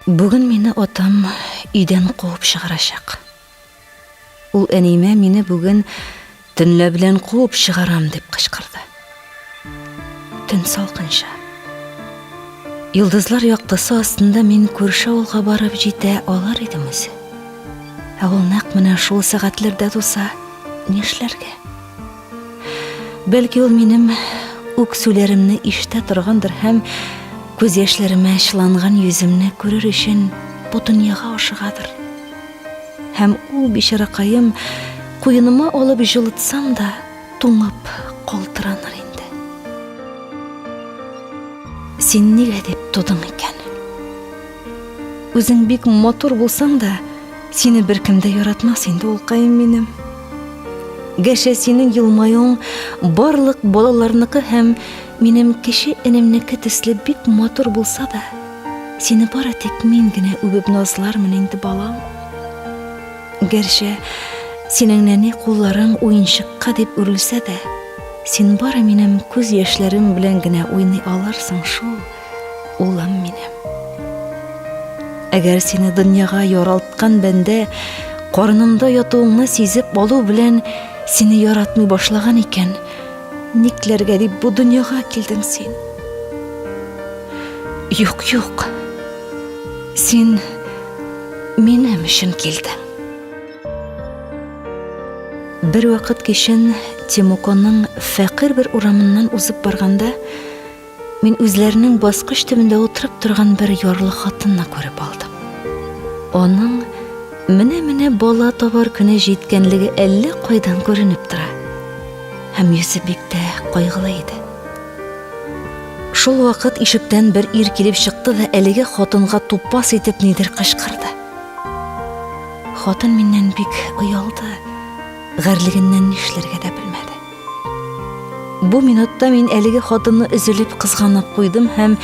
Бүген мине атам өйдән куып чыгарачак. Ул әниемә мине бүген төнлә белән куып чыгарам дип кычкырды. Төн салкынча. Йолдызлар яктысы астында мин күрше авылга барып җитә алар идем үзе. Ә ул нәкъ менә шул сәгатьләрдә туса, нишләргә? Бәлки ул минем үксүләремне ишетә торгандыр һәм күз яшьләремә чыланган йөземне күрер өчен бу дөньяга ашыгадыр. Һәм ул бичаракаем куеныма алып җылытсам да, туңып калтыраныр инде. Син нигә дип тудың икән? Үзең бик матур булсаң да, сине беркем дә яратмас инде улкаем минем. Гәрчә синең елмаюың барлык балаларныкы һәм минем кече энемнеке төсле бик матур булса да, сине бары тик мин генә үбеп назлармын инде, балам. Гәрчә синең нәни кулларың уенчыкка дип үрелсә дә, син бары минем күз яшьләрем белән генә уйный алырсың шул. Улым минем. Әгәр сине дөньяга яралткан бәндә карынында ятуыңны сизеп алу белән сине яратмый башлаган икән, никләргә дип бу дөньяга килдең син? Юк, юк. Син минем өчен килдең. Бер вакыт кичен Тимуконың фәкыйрь бер урамыннан узып барганда, Мин үзләренең баскыч төбендә утырып торган бер ярлы хатынны күреп алдым. Аның менә-менә бала табар көне җиткәнлеге әллә кайдан күренеп тора. Һәм йөзе бик тә кайгылы иде. Шул вакыт ишектән бер ир килеп чыкты да әлеге хатынга тупас итеп нидер кычкырды. Хатын миннән бик оялды, гарьлегеннән нишләргә дә белмәде. Бу минутта мин әлеге хатынны өзелеп кызганып куйдым һәм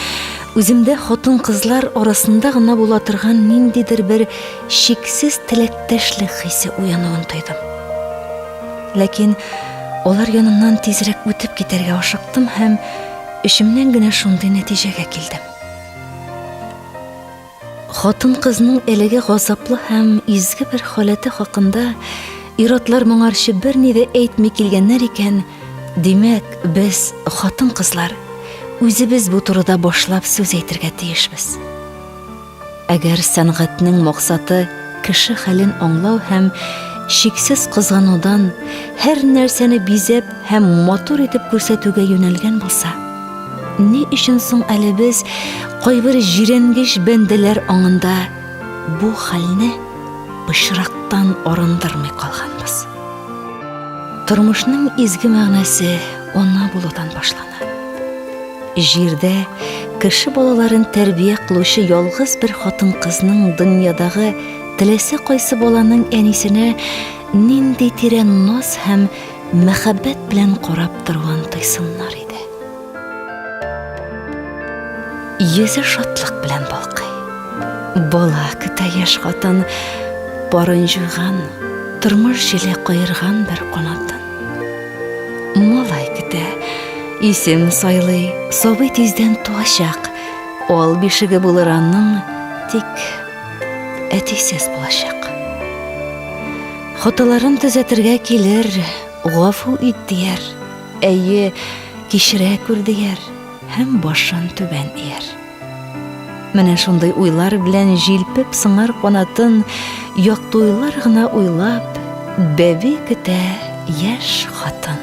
үземдә хатын-кызлар арасында гына була торган ниндидер бер чиксез теләктәшлек хисе уянуын тойдым. Ләкин алар яныннан тизрәк үтеп китәргә ашыктым һәм эчемнән генә шундый нәтиҗәгә килдем. Хатын-кызның әлеге газаплы һәм изге бер халәте хакында ир-атлар моңарчы берни дә әйтми килгәннәр икән, димәк, без, хатын-кызлар, үзебез бу турыда башлап сүз әйтергә тиешбез. Әгәр сәнгатьнең максаты кеше хәлен аңлау һәм чиксез кызганудан һәр нәрсәне бизәп һәм матур итеп күрсәтүгә юнәлгән булса, Ни өчен соң әле без кайбер җирәнгеч бәндәләр аңында бу хәлне пычрактан арындырмый калганбыз? Тормышның изге мәгънәсе ана булудан башлана. Җирдә кеше балаларын тәрбия кылучы ялгыз бер хатын-кызның дөньядагы теләсә кайсы баланың әнисенә нинди тирән наз һәм мәхәббәт белән карап торуын тойсыннар иде. Йөзе шатлык белән балкый. Бала көтә яшь хатын, парын җуйган, тормыш җиле каерган бер канатын. Малай көтә, исем сайлый, сабый тиздән туачак, ал бишеге булыр аның, тик әтисез булачак. Хаталарын төзәтергә килер, гафу ит дияр, әйе, кичерә күр дияр һәм башын түбән ияр. Менә шундый уйлар белән җилпеп сыңар канатын якты уйлар гына уйлап, бәби көтә яшь хатын.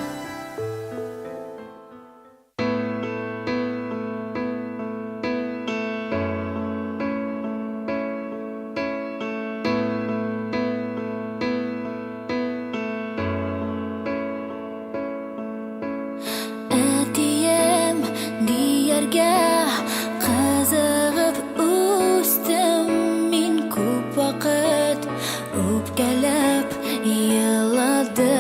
Әтием дияргә кызыгып үстем мин күп вакыт үпкәләп еладым.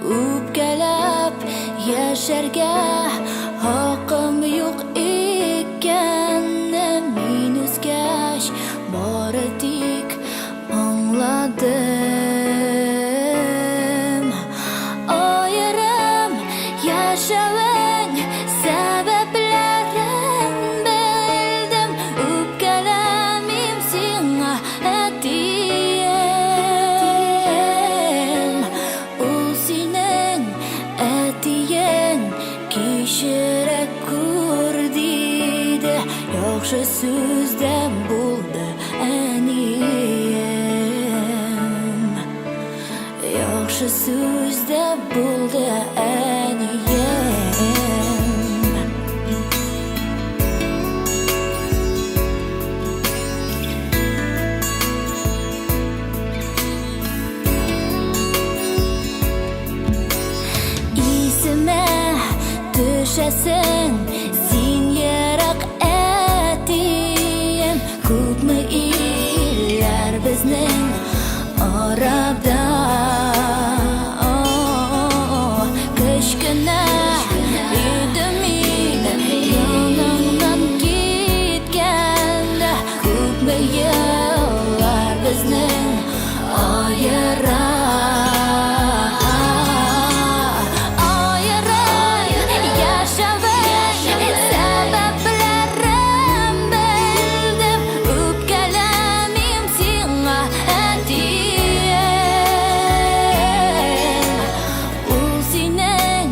Үпкәләп яшәргә хакым юк икәнне мин үскәч бары тик аңладым. Аерым яшәвең сәбәпләрен белмим. сүз дә булды әнием. Яхшы сүз дә булды әнием. Исемә төшәсең син ерак әтием Күпме илләр безнең арада Кечкенә идем мин яныңнан киткәндә Күпме еллар безнең аера Аера яшәвең сәбәпләрен белдем Үпкәләмим сиңа, әтием Ул синең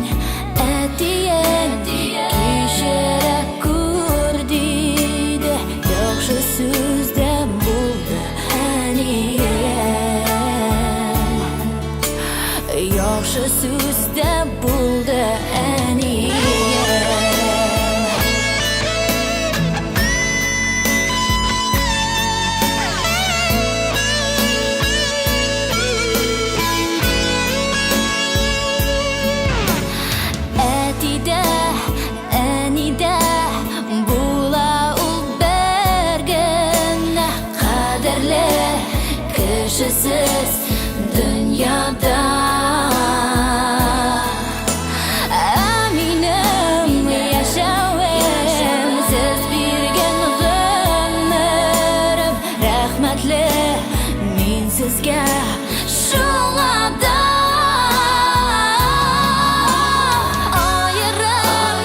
әтиең Кичерә күр диде Яхшы сүз дә булды әнием Яхшы сүз дә булды әнием Әти дә, әни дә була ул бер генә кадерле кешесез дөньяда. Ә минем яшәвем сез биргән гомерем рәхмәтле мин сезгә шуңа да. Аерым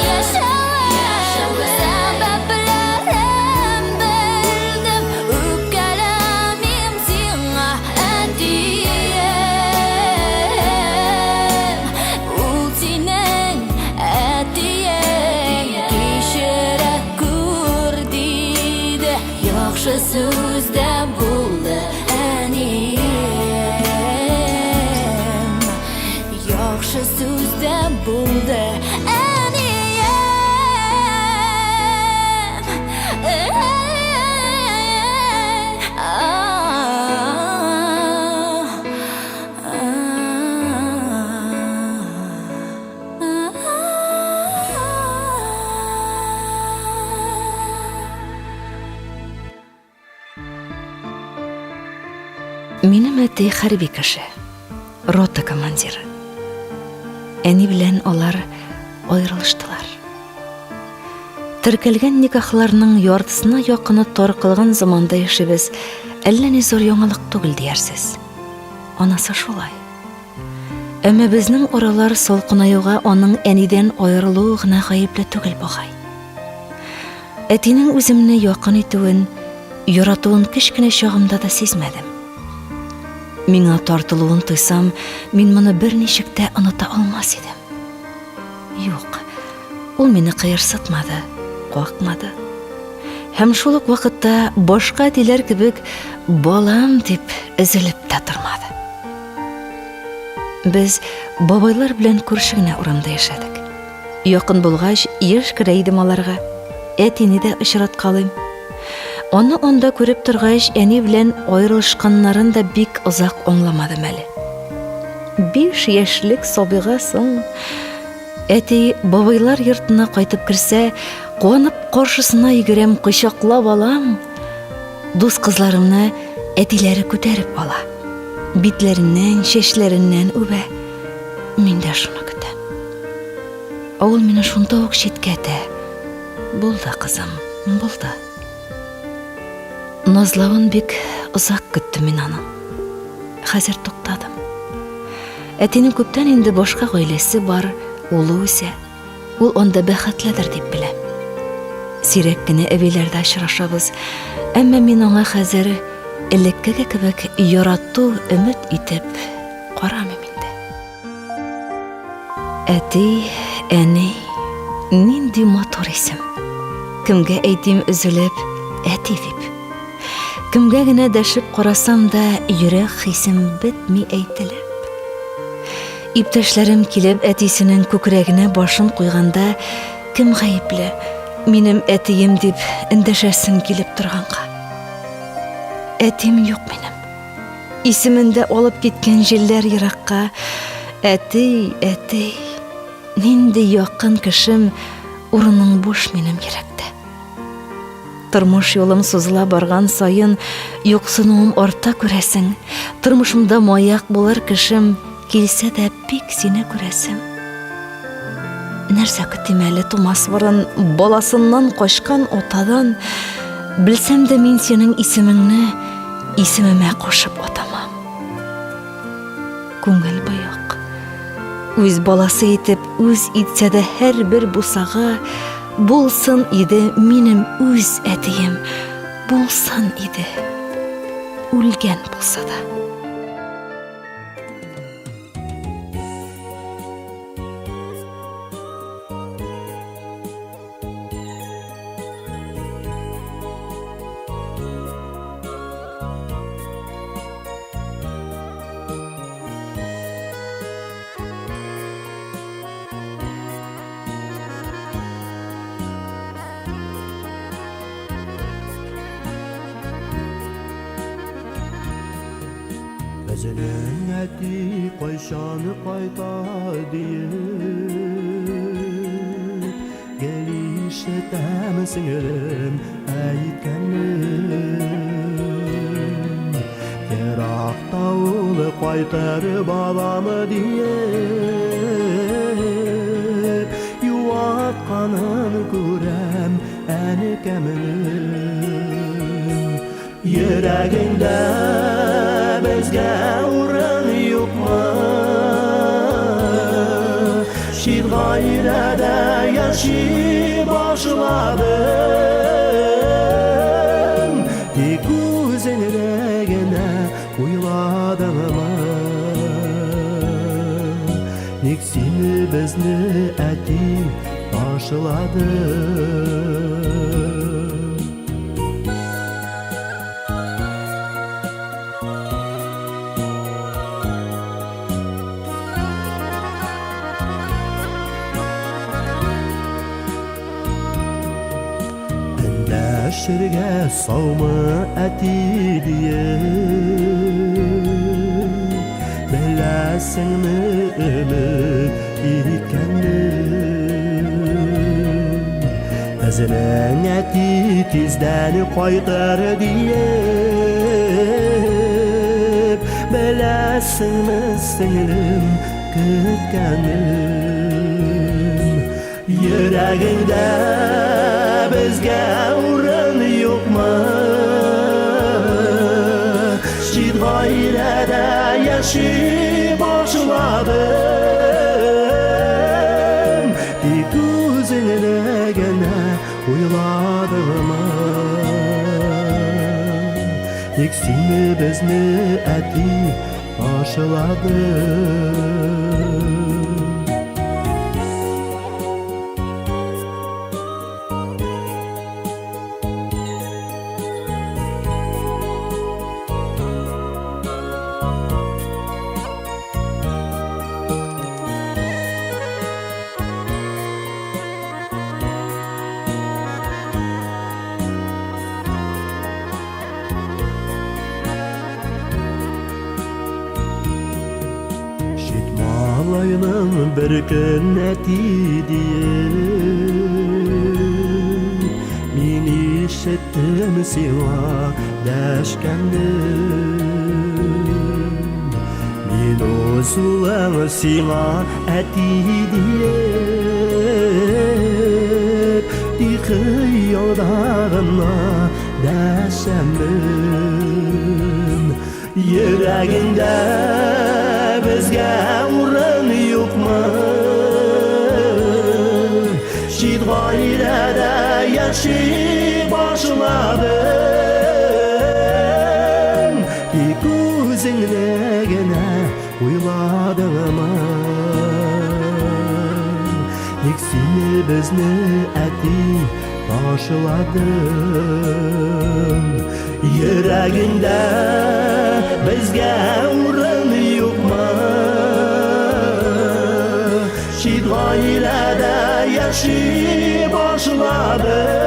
яшәвем сәбәпләрен белдем Үпкәләмим сиңа, әтием Ул синең әтиең Кичерә күр диде Яхшы сүз дә булды әнием Яхшы сүз дә булды әнием Минем әти хәрби кеше, рота командиры. Әни белән алар аерылыштылар. Теркәлгән никахларның яртысына якыны таркалган заманда яшибез, әллә ни зур яңалык түгел диярсез. Анасы шулай. Әмма безнең аралар салкынаюга аның әнидән аерылуы гына гаепле түгел бугай. Әтинең үземне якын итүен, яратуын кечкенә чагымда да сизмәдем. Миңа тартылуын тойсам, мин моны берничек тә оныта алмас идем. Юк, ул мине кыерсытмады, какмады. Һәм шул ук вакытта башка әтиләр кебек балам дип өзелеп тә тормады. Без бабайлар белән күрше генә урамда яшәдек. Якын булгач, еш керә идем аларга. Әтине дә очраткалыйм. Аны анда күреп торгач, әни белән аерылышканнарын да бик озак аңламадым әле. 5 яшьлек сабыйга соң әти бабайлар йортына кайтып керсә, куанып каршысына йөгерәм, кочаклап алам. Дус кызларымны әтиләре күтәреп ала. Битләреннән, чәчләреннән үбә. Мин дә шуны көтәм. Ә ул мине шунда ук читкә этә. Булды, кызым, булды. Назлавын бик озак көттем мин аның. Хәзер туктадым. Әтинең күптән инде башка гаиләсе бар, улы үсә. Ул анда бәхетледер дип беләм. Сирәк кенә әбиләрдә очрашабыз, әмма мин аңа хәзер элеккеге кебек ярату өмет итеп карамыйм инде. Әти, әни, нинди матур исем. Кемгә әйтим өзелеп, әти дип. Кемгә генә дәшеп карасам да, йөрәк хисем бетми әйтелеп. Иптәшләрем килеп әтисенең күкрәгенә башын куйганда, кем гаепле, минем әтием дип эндәшәсем килеп торганга. Әтим юк минем. Исемен дә алып киткән җилләр еракка. Әти, әти, нинди якын кешем, урының буш минем йөрәктә. Тормыш юлым сузыла барган саен, юксынуым арта күрәсең. Тормышымда маяк булыр кешем, килсә дә бик сине күрәсем. Нәрсә көтим әле тумас борын, баласыннан качкан атадан, белсәм дә мин синең исемеңне исемемә кушып атамам. Күңел боек. Үз баласы итеп үз итсә дә һәрбер бусага, булсын иде минем үз әтием, булсын иде, үлгән булса да. Безнең әти кайчан кайта диеп, Гел ишетәм сеңелем әйткәнен. Еракта ул кайтыр балам диеп, Юатканын күрәм әнкәмнең. Йөрәгеңдә безгә урын юкмы? Чит гаиләдә яши башладым. Тик үзеңне генә уйладыңмы? Ник син безне әти ташладың? Эндәшергә саумы әти диеп, Беләсеңме өмет иткәнне? Безнең әти тиздән кайтыр диеп, Беләсеңме, сеңлем, көткәнем. Йөрәгеңдә безгә урын юкмы? Чит гаиләдә яши башладым. Тик үзеңне генә уйладыңмы? Тик сине безне әти ташлады. Чит малайның бер көн әти диеп, Мин ишеттем сиңа дәшкәнне. Мин үз улың сиңа әти диеп, Тик хыялда гына дәшәмен. Йөрәгеңдә безгә урын юкмы? Чит гаиләдә яши башладың. Тик үзеңне генә уйладыңмы? Ник сине безне әти ташладың? Йөрәгеңдә безгә урын юкмы? Чит гаиләдә яши башладың,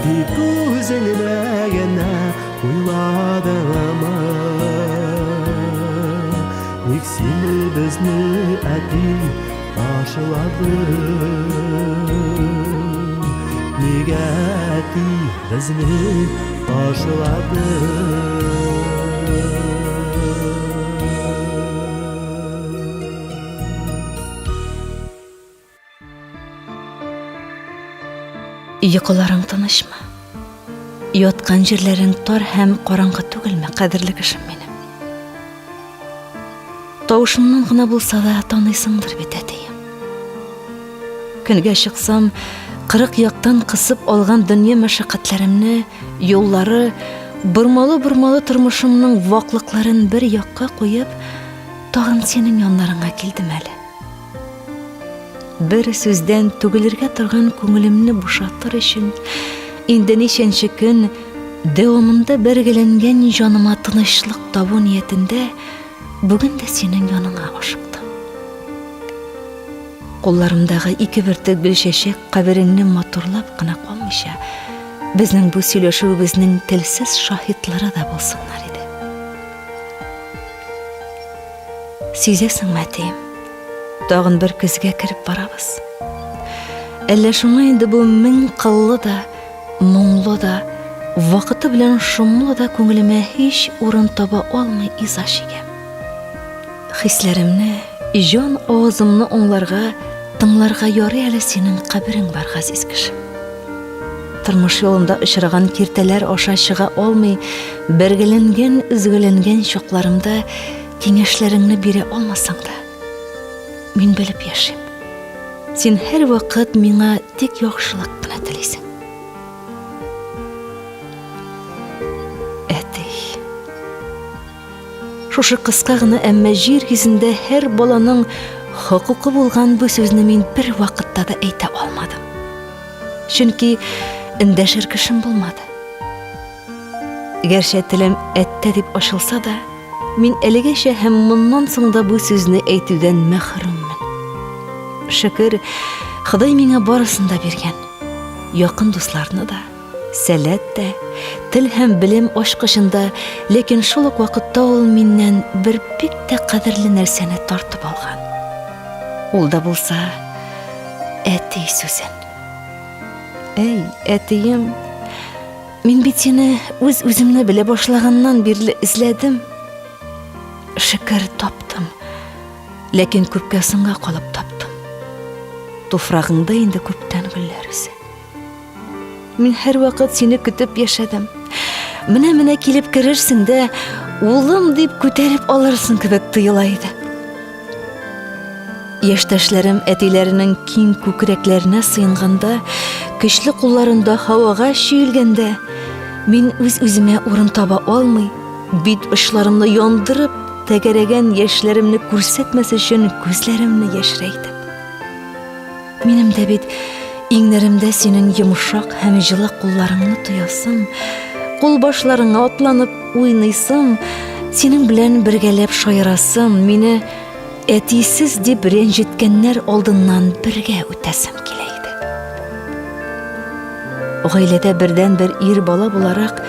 Тик үзеңне генә уйладыңмы? Ник син безне, әти, ташладың? Нигә, әти, безне ташладың? Йокыларың тынычмы? Яткан җирләрең тар һәм караңгы түгелме, кадерле кешем минем? Тавышымнан гына булса да таныйсыңдыр бит, әтием. Көнгә чыксам, кырык яктан кысып алган дөнья мәшәкатьләремне, юллары, бормалы-бормалы тормышымның ваклыкларын бер якка куеп, тагын синең яннарыңа килдем әле. Бер сүздән түгелергә торган күңелемне бушатыр өчен, инде ничәнче көн дәвамында бәргәләнгән җаныма тынычлык табу ниятендә бүген дә синең яныңа ашыктым. Кулларымдагы ике бөртек гөлчәчәк кабереңне матурлап кына калмыйча, безнең бу сөйләшүебезнең телсез шаһитлары да булсыннар иде. Сизәсеңме, әтием? Тагын бер көзгә кереп барабыз. Әллә шуңа инде бу мең кыллы да, моңлы да, вакыты белән шомлы да күңелемә һич урын таба алмый иза чигәм. Хисләремне, җан авазымны аңларга, тыңларга ярый әле синең каберең бар, газиз кешем. Тормыш юлында очраган киртәләр аша чыга алмый, бәргәләнгән, өзгәләнгән чакларымда киңәшләреңне бирә алмасаң да, мин белеп яшим. Син һәрвакыт миңа тик яхшылык кына телисең. Әти. Шушы кыска гына, әмма җир йөзендә һәр баланың хокукы булган бу сүзне мин бер вакытта да әйтә алмадым. Чөнки эндәшер кешем булмады. Гәрчә телем әттә дип ачылса да, мин әлегәчә һәм моннан соң да бу сүзне әйтүдән мәхрүммен. Шөкер, Ходай миңа барысын да биргән. Якын дусларны да, сәләт тә, тел һәм белем ачкычын да, ләкин шул ук вакытта ул миннән бер бик тә кадерле нәрсәне тартып алган. Ул да булса, әти сүзен. Әй, әтием, мин бит сине үз-үземне белә башлаганнан бирле эзләдем. Шөкер, таптым. Ләкин күпкә соңга калып таптым. Туфрагыңда инде күптән гөлләр үсә. Мин һәрвакыт сине көтеп яшәдем. Менә-менә килеп керерсең дә, улым дип күтәреп алырсың кебек тоела иде. Яшьтәшләрем әтиләренең киң күкрәкләренә сыенганда, көчле кулларында һавага чөелгәндә, мин үз-үземә урын таба алмый, бит очларымны яндырып, тәгәрәгән яшьләремне күрсәтмәс өчен күзләремне яшерәйтеп. Минем дә бит иңнәремдә синең йомшак һәм җылы кулларыңны тоясым, кулбашларыңа атланып уйныйсым, синең белән бергәләп шаярасым, мине әтисез дип рәнҗеткәннәр алдыннан бергә үтәсем килә иде. Гаиләдә бердәнбер ир бала буларак,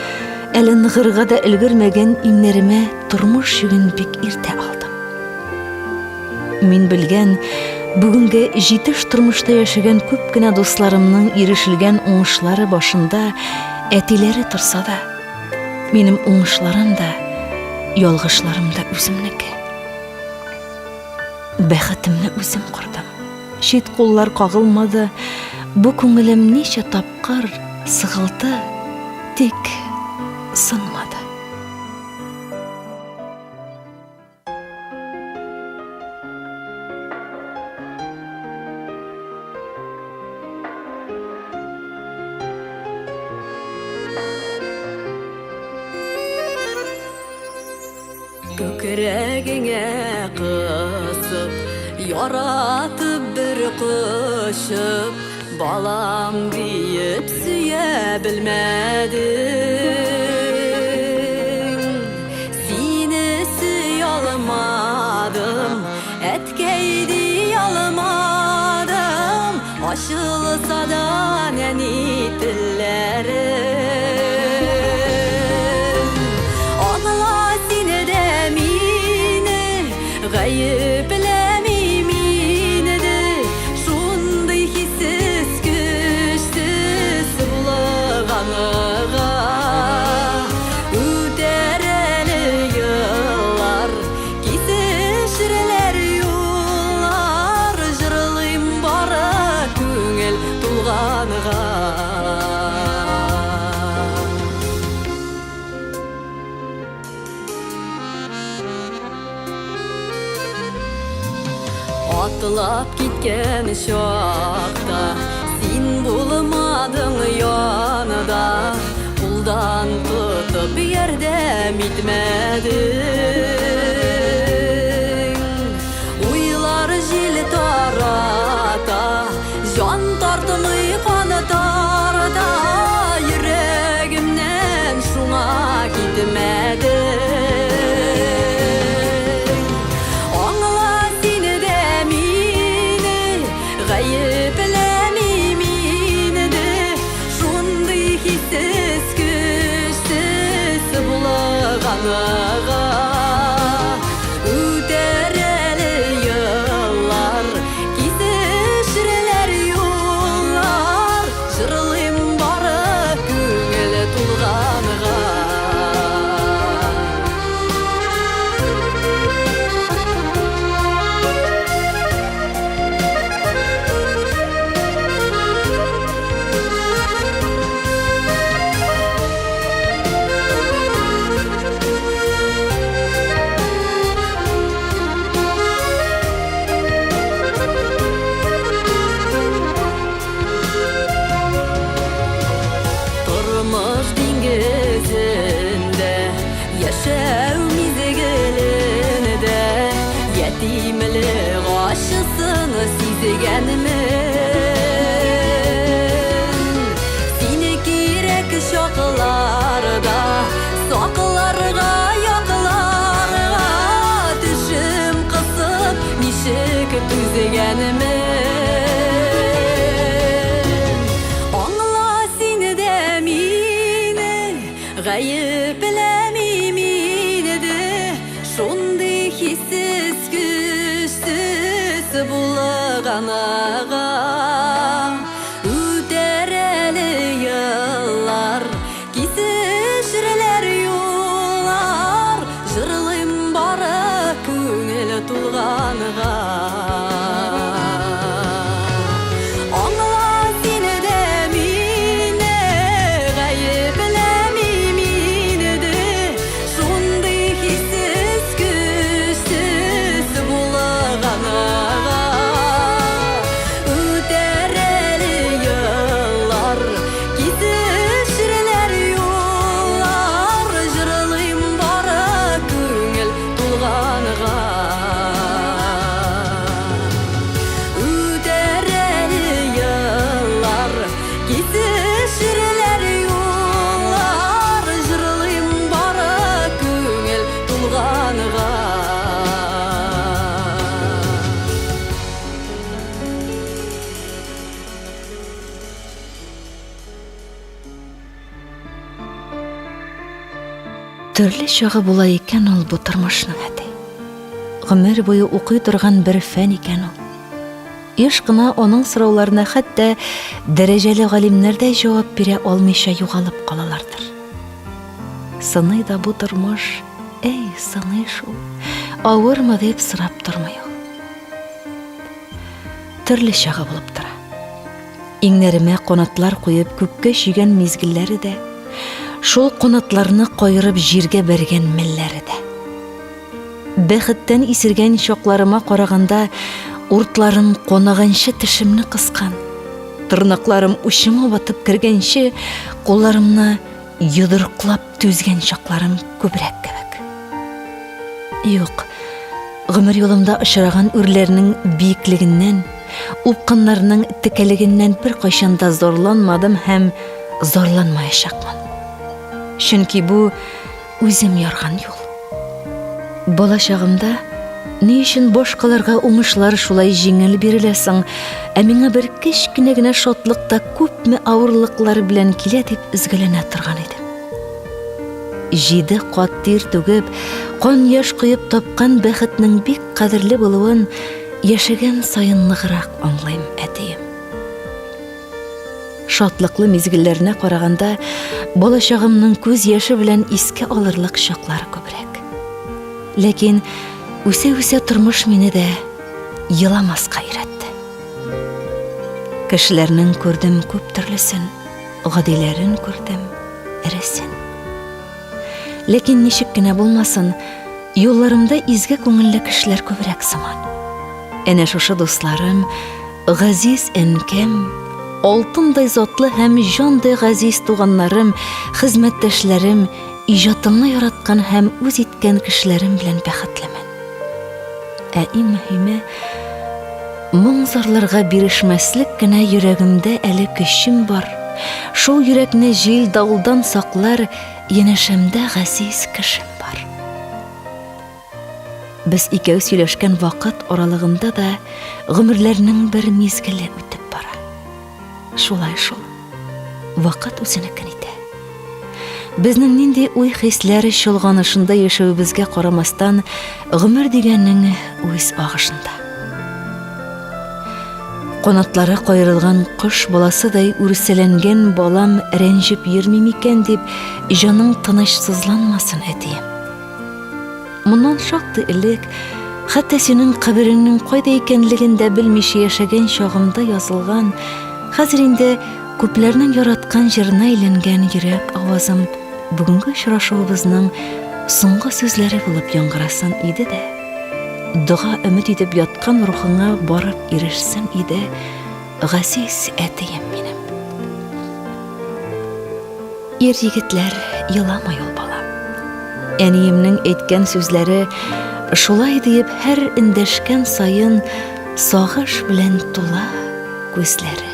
әле ныгырга да өлгермәгән иңнәремә тормыш йөген бик иртә алдым. Мин белгән, бүгенге җитеш тормышта яшәгән күп кенә дусларымның ирешелгән уңышлары башында әтиләре торса да, минем уңышларым да, ялгышларым да үземнеке. Бәхетемне үзем кордым. Чит куллар кагылмады, бу күңелем ничә тапкыр сыгылды, тик сынмады. Күкрәгеңә кысып, яратып бер кочып. Балам диеп сөя белмәдең. Сине сөя алмадым, әткәй ди алмадым. Ачылса да нәни телләрем. Аңла сине дә мине, гаепләмим инде. Шундый хиссез, көчсез булганга. Үтәр әле еллар, кисешерләр юллар, җырлыйм бары күңел тулганга. Атлап киткән чакта син булмадың янда, кулдан тотып ярдәм итмәдең. Уйлар җил тарата, җан тартмый кан тарта, йөрәгемнән шуңа китмәдең. Аңла сине дә мине, гаепләмим инде. Шундый хиссез, көчсез булганга. Үтәр әле еллар, кисешерләр юллар, җырлыйм бары күңел тулганга. Тормыш диңгезендә, яшәү мизгелендә ятимлек ачысын сизгәнмен. Сине кирәк чакларда сакларга, якларга тешем кысып ничек түзгәнмен. Аңла сине дә мине, гаепләмим инде. Шундый хиссез, көчсез булганга. Үтәр әле еллар, кисешерләр юллар, җырлыйм бары күңел тулганга. Аңла сине дә мине, гаепләмим инде. Шундый хиссез, көчсез булганга. Үтәр әле еллар, кисешерләр юллар, җырлыйм бары күңел тулганга. Үтәр әле еллар, кисешерләр юллар, җырлыйм бары күңел тулганга. Төрле чагы була икән ул бу тормышның, әти. Гомер буе укый торган бер фән икән ул. Еш кына аның сорауларына хәтта дәрәҗәле галимнәр дә җавап бирә алмыйча югалып калалардыр. Сыный да бу тормыш, әй, сыный шул. Авырмы дип сорап тормый ул. Төрле чагы булып тора. Иңнәремә канатлар куеп күккә чөйгән мизгелләре дә, шул канатларны каерып җиргә бәргән мәлләре дә. Бәхеттән исергән чакларыма караганда, уртларым канаганчы тешемне кыскан, тырнакларым учыма батып кергәнче кулларымны йодрыклап түзгән чакларым күбрәк кебек. Юк, гомер юлымда очраган үрләрнең биеклегеннән, Упкыннарның текәлегеннән беркайчан да зарланмадым һәм зарланмаячакмын. Чөнки бу үзем ярган юл. Бала чагымда ни өчен башкаларга уңышлар шулай җиңел бирелә соң, ә миңа бер кечкенә генә шатлык та күпме авырлыклар белән килә дип өзгәләнә торган идем. Җиде кат тир түгеп, кан-яшь коеп тапкан бәхетнең бик кадерле булуын яшәгән саен ныграк аңлыйм, әтием. Шатлыклы мизгелләренә караганда, балачагымның күз яше белән искә алырлык чаклары күбрәк. Ләкин үсә-үсә тормыш мине дә еламаска өйрәтте. Кешеләрнең күрдем күп төрлесен, гадиләрен күрдем, эресен. Ләкин ничек кенә булмасын, юлларымда изге күңелле кешеләр күбрәк сыман. Әнә шушы дусларым, газиз әнкәм, алтындай затлы һәм җандай газиз туганнарым, хезмәттәшләрем, иҗатымны яраткан һәм үз иткән кешеләрем белән бәхетлемен. Ә иң мөһиме, моң-зарларга бирешмәслек кенә йөрәгемдә әле көчем бар. Шул йөрәкне җил-давылдан саклар янәшәмдә газиз кешем бар. Без икәү сөйләшкән вакыт аралыгында да гомерләрнең бер мизгеле үтеп бара. Шулай шул. Вакыт үзенекен итә. Безнең нинди уй-хисләр чолганышында яшәвебезгә карамастан, гомер дигәнең үз агышында. Канатлары каерылган кош баласыдай үрсәләнгән балам рәнҗеп йөрми микән дип, җаның тынычсызланмасын, әтием. Моннан шактый элек, хәтта синең кабереңнең кайда икәнлеген дә белмичә яшәгән чагымда язылган, хәзер инде күпләрнең яраткан җырына әйләнгән йөрәк авазым бүгенге очрашуыбызның соңгы сүзләре булып яңгырасын иде дә, дога өмет итеп яткан рухыңа барып ирешсен иде, газиз әтием минем. Ир егетләр еламый ул бала. Әниемнең әйткән сүзләре шулай диеп һәр эндәшкән саен сагыш белән тула күзләре.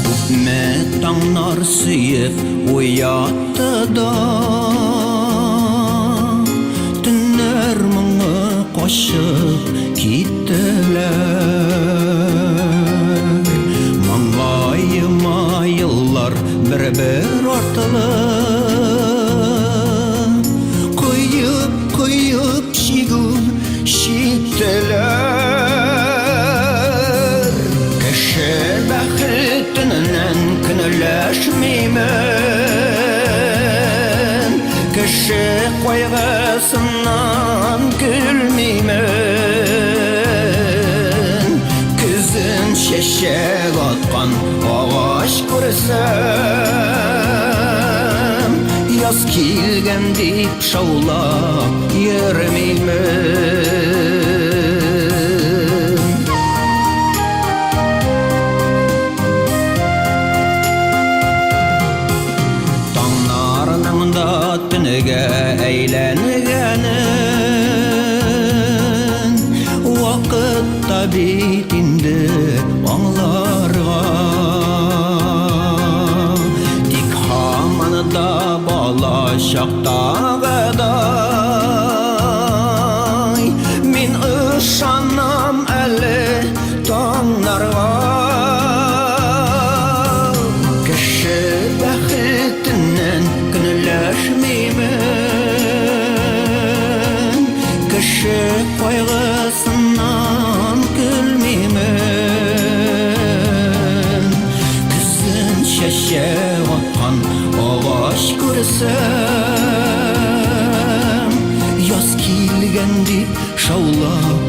Күпме таңнар сөеп уятты да Төннәр моңы качып киттеләр. Маңгаема еллар бер-бер артлы Коеп-коеп чигү чиктеләр. Кеше бәхетеннән көнләшмимен, Кеше кайгысыннан көлмимен. Көзен чәчәк аткан агач күрсәм, Яз килгән дип шаулап йөрмимен. Таңнарның да төнгә әйләнгәнен Вакыт та бит инде аңларга. Тик һаман да бала чактагыдай Мин ышанам әле таңнарга. Кеше бәхетеннән көнләшмимен, Кеше кайгысыннан көлмимен. Көзен чәчәк аткан агач күрсәм, Яз килгән дип шаулап.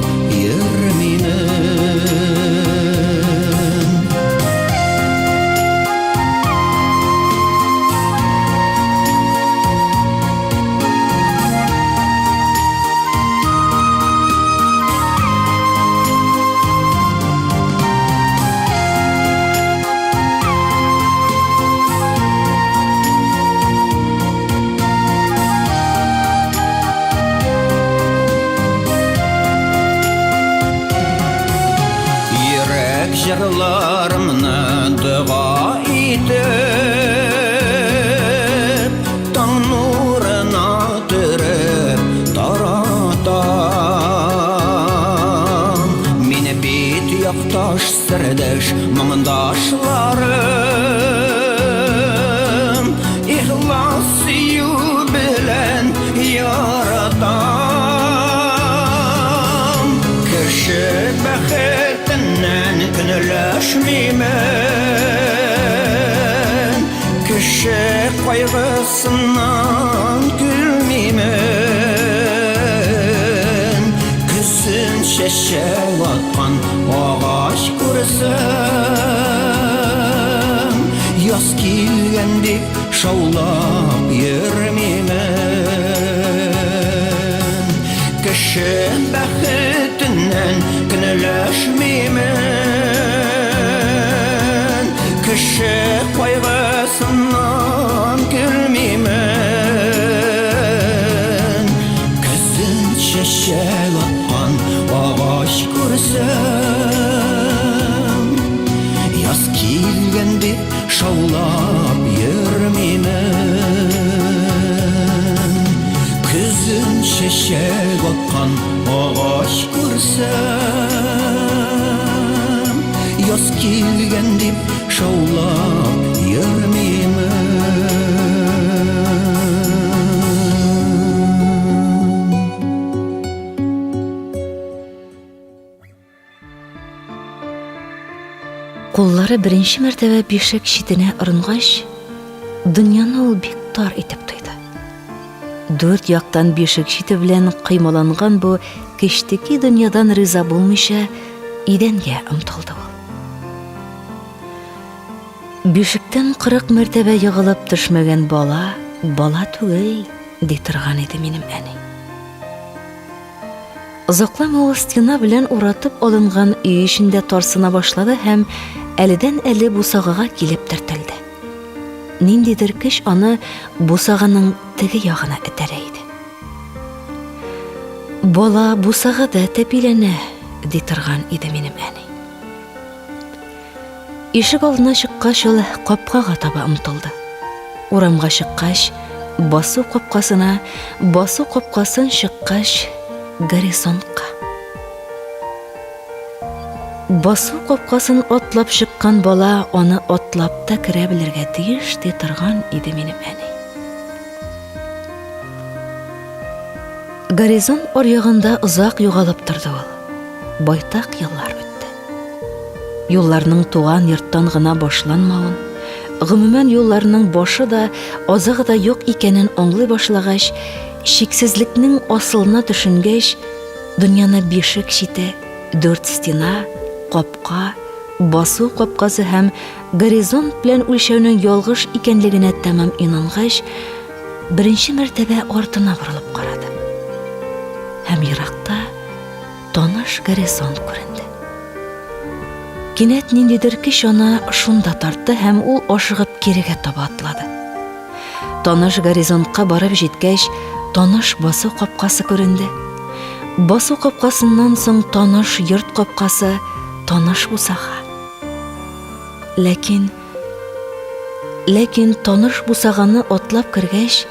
Кеше кайгысыннан көлмимен. Көзен чәчәк аткан агач күрсәм, яз килгән дип шаулап йөрмимен. Кеше бәхетеннән көнләшмимен. Кеше кайгысыннан көлмимен. Көзен чәчәк аткан агач күрсәм, яз килгән дип шаулап йөрмимен. Көзен чәчәк аткан агач күрсәм, яз килгән дип шаулап йөрмимен. Куллары беренче мәртәбә бишек читенә орынгач, дөньяны ул бик тар итеп тойды. Дүрт яктан бишек чите белән кыймаланган бу кечтеки дөньядан риза булмыйча, идәнгә омтылды ул. Бишектән 40 мәртәбә егылып төшмәгән бала, бала түгел, ди торган иде минем әни. Озакламый ул стена белән уратып алынган өй эчендә тарсына башлады һәм әледән-әле бусагага килеп төртелде. Ниндидер көч аны бусаганың теге ягына этәрә иде. Бала бусагада тәпиләнә, ди торган иде минем әни. Ишек алдына чыккач, ул капкага таба омтылды. Урамга чыккач, басу капкасына, басу капкасын чыккач, горизонтка. Басу капкасын атлап чыккан бала аны атлап та керә белергә тиеш, ди торган иде минем әни. Горизонт аръягында озак югалып торды ул. Байтак еллар үтте. Юлларның туган йорттан гына башланмавын, гомумән юлларның башы да, азагы да юк икәнен аңлый башлагач, чиксезлекнең асылына төшенгәч, дөньяны бишек чите, дүрт стена, капка, басу капкасы һәм горизонт белән үлчәүнең ялгыш икәнлегенә тәмам инангач, беренче мәртәбә артына борылып карады. Һәм еракта таныш горизонт күренде. Кинәт ниндидер көч аны шунда тартты һәм ул ашыгып кирегә таба атлады. Таныш горизонтка барып җиткәч, таныш басу капкасы күренде. Басу капкасыннан соң таныш йорт капкасы, таныш бусага. Ләкин Ләкин таныш бусаганы атлап кергәч,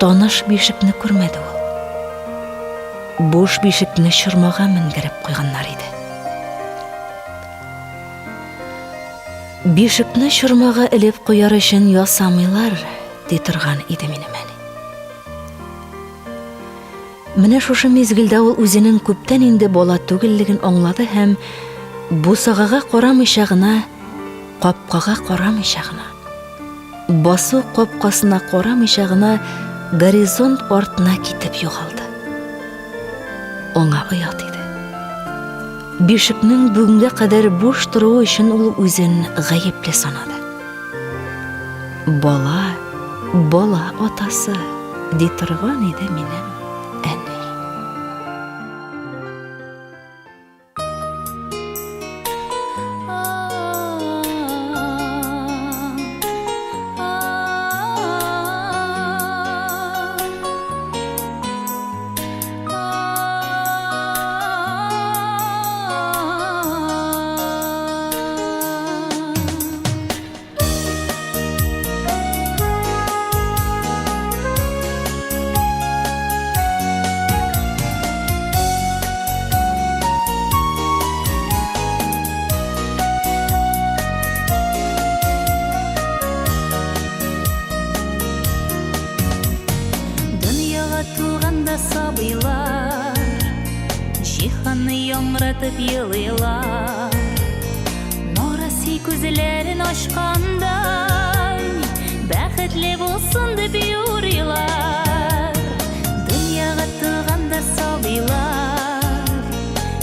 таныш бишекне күрмәде ул. Буш бишекне чормага менгереп куйганнар иде. Бишекне чормага элеп куяр өчен ясамыйлар, ди торган иде минем әни. Менә шушы мизгелдә ул үзенең күптән инде бала түгеллеген аңлады һәм бусагага карамыйча гына, капкага карамыйча гына, басу капкасына карамыйча гына горизонт артына китеп югалды. Аңа оят иде. Бишекнең бүгенгә кадәр буш торуы өчен ул үзен гаепле санады. Бала, бала атасы, ди торган иде минем әни. Дөньяга туганда сабыйлар Җиһанны яңгыратып елыйлар. Нараси күзләрен ачкандай, Бәхетле булсын дип юрыйлар. Дөньяга туганда сабыйлар,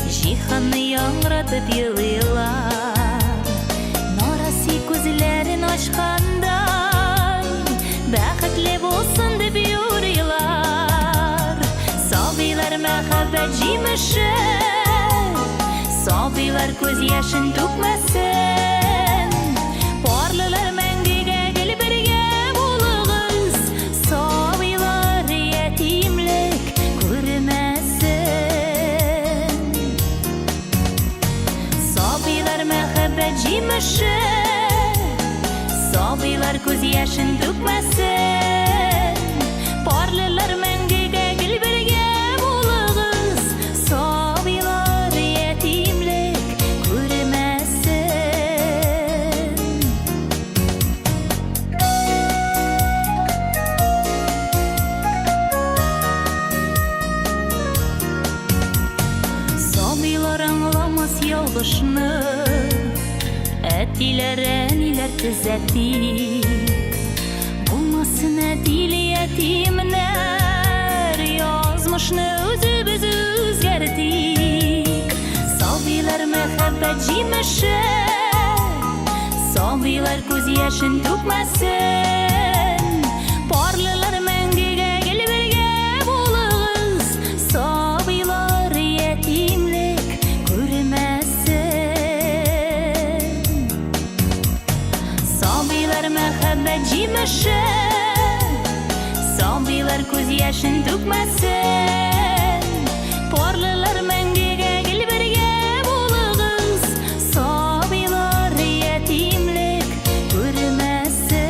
Җиһанны яңгыратып елыйлар. Нарасый күзләрен ачканда, Бәхетле булсын дип юрыйлар. Сабыйлар мәхәббәт җимеше, Сабыйлар күз яшен түкмәсен. Парлылар мәңгегә гел бергә булыгыз, Сабыйлар ятимлек күрмәсен. Сабыйлар мәхәббәт җимеше, Сабыйлар күз яшен түкмәсен. Парлылар мәңгегә гел бергә булыгыз, Сабыйлар ятимлек күрмәсен. Сабыйлар аңламас ялгышны, Әтиләр, әниләр төзәтик. Булмасын әтиле ятимнәр, Язмышны үзебез үзгәртик. Сабыйлар мәхәббәт җимеше, Сабыйлар күз яшен түкмәсен. Парлылар мәңгегә гел бергә булыгыз, Сабыйлар ятимлек күрмәсен. Сабыйлар мәхәббәт җимеше, Сабыйлар күз яшен түкмәсен. Парлылар мәңгегә гел бергә булыгыз, Сабыйлар ятимлек күрмәсен.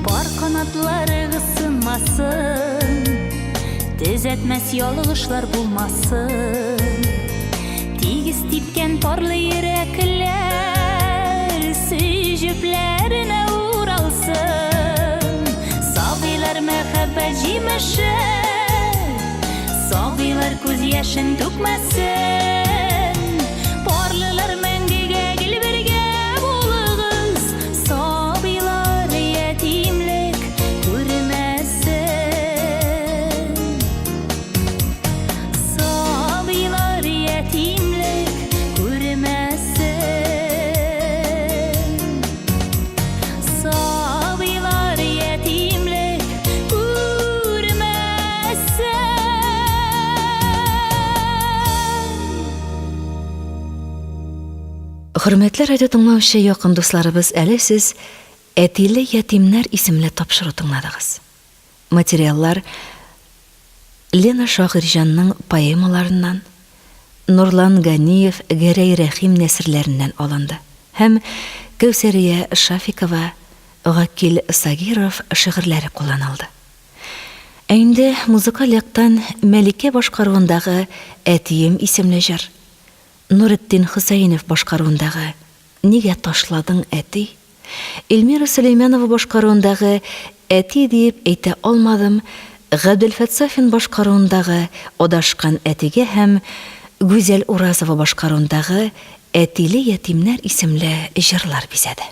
Пар канатларыгыз сынмасын, Төзәтмәс ялгышлар булмасын. Тигез типкән парлы йөрәкләр Сөю җепләренә уралсын. Сабыйлар мәхәббәт җимеше, Сабыйлар күз яшен түкмәсен. Парлылар мәңгегә гел бергә булыгыз, Сабыйлар ятимлек күрмәсен. Сабыйлар ятимлек күрмәсен. Сабыйлар ятимлек күрмәсен. Хөрмәтле радио тыңлаучы якын дусларыбыз, әле сез Әтиле ятимнәр исемле тапшыру тыңладыгыз. Материаллар Лена Шагыйрьҗанның поэмаларыннан, Нурлан Ганиев, Гәрәй Рәхим нәсерләреннән алынды һәм Кәүсәрия Шафикова, Гакил Сагиров шигырьләре кулланылды. Ә инде музыкаль яктан Мәликә башкаруындагы Әтием исемле җыр, Нуретдин Хөсәенов башкаруындагы Нигә ташладың, әти? Эльмира Сөләймәнова башкаруындагы Әти диеп әйтә алмадым, Габделфәт Сафин башкаруындагы Адашкан әтигә һәм Гүзәл Уразова башкаруындагы Әтиле ятимнәр исемле җырлар бизәде.